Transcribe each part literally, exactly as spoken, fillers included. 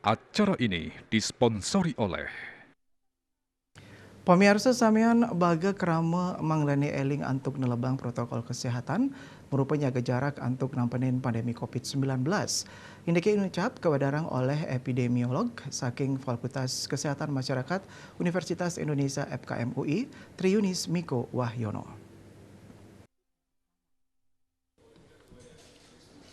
Acara ini disponsori oleh Pamiarsa samian, baga krama mangdani éling antuk nelebang protokol kesehatan, murupanya jaga jarak antuk nampenin pandemi covid sembilan belas. Indiki inucap kawadarang oleh epidemiolog saking Fakultas Kesehatan Masyarakat Universitas Indonesia F K M U I, Triunis Miko Wahyono.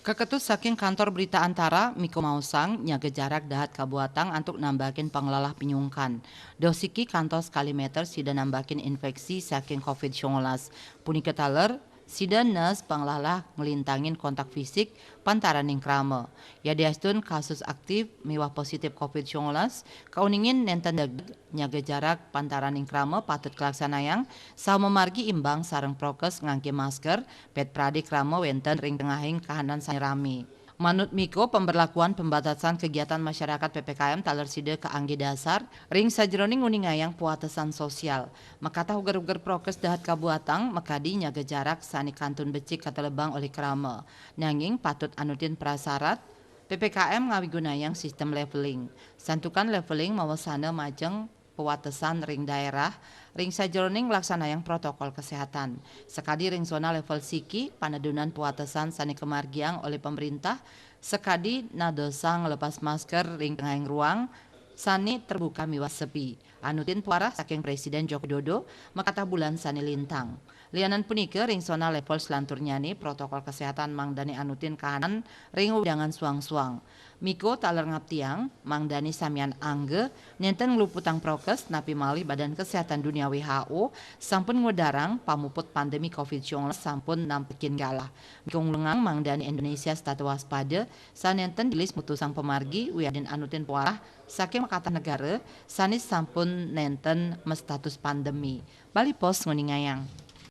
Keketus saking kantor berita Antara, Miko maosang, nyaga jarak dahat kabuatang antuk nambakin panglalah pinyungkan. Dosiki kantos kalimeter sida nambakin infeksi saking covid sembilan belas. Punika taler, sida nes panglalah nglintangin kontak fisik pantaraning krama. Yadiastun kasus aktif miwah positif covid sembilan belas, kauningin nénten degdeg, nyaga jarak pantaraning krama patut kalaksanayang, saha mamargi imbang sareng prokes nganggé masker, pét pradé krama wénten ring tengahing kahanan sané ramé. Manut Miko, pemberlakuan pembatasan kegiatan masyarakat P P K M taler sida kaanggé dasar ring sajeroning nguningayang puatesan sosial. Makatah uger-uger prokes dahat kabuatang, makadi nyaga jarak sané kantun becik katelebang olih krama. Nanging patut anutin prasarat, P P K M ngawigunayang sistem leveling. Santukan leveling mawasana majeng pewatesan ring daerah, ring sajeroning nglaksanayang protokol kesehatan. Sakadi ring zona level siki, panedunan pewatesan sané kamargiang olih pemerintah, sakadi nadosang nglepas masker ring tengahing ruang sané terbuka miwah sepi. Anutin puarah saking Presiden Joko Widodo, makatah bulan sané lintang. Lianan punika, ring zona level selanturnyané protokol kesehatan mangdani anutin kahanan ring wewidangan suang-suang. Miko taler ngaptiang, mangdani samian angga, nénten ngluputang prokes, napi malih Badan Kesehatan Dunia W H O sampun ngwedarang pamuput pandemi covid sembilan belas sampun nampekin galah. Miko ngulungang mangdani Indonesia setata waspada, sanénten dilis mutusang pamargi, wiadin anutin puarah saking makatah negara, sané sampun nénten mastatus pandemi. Bali Post nguningayang.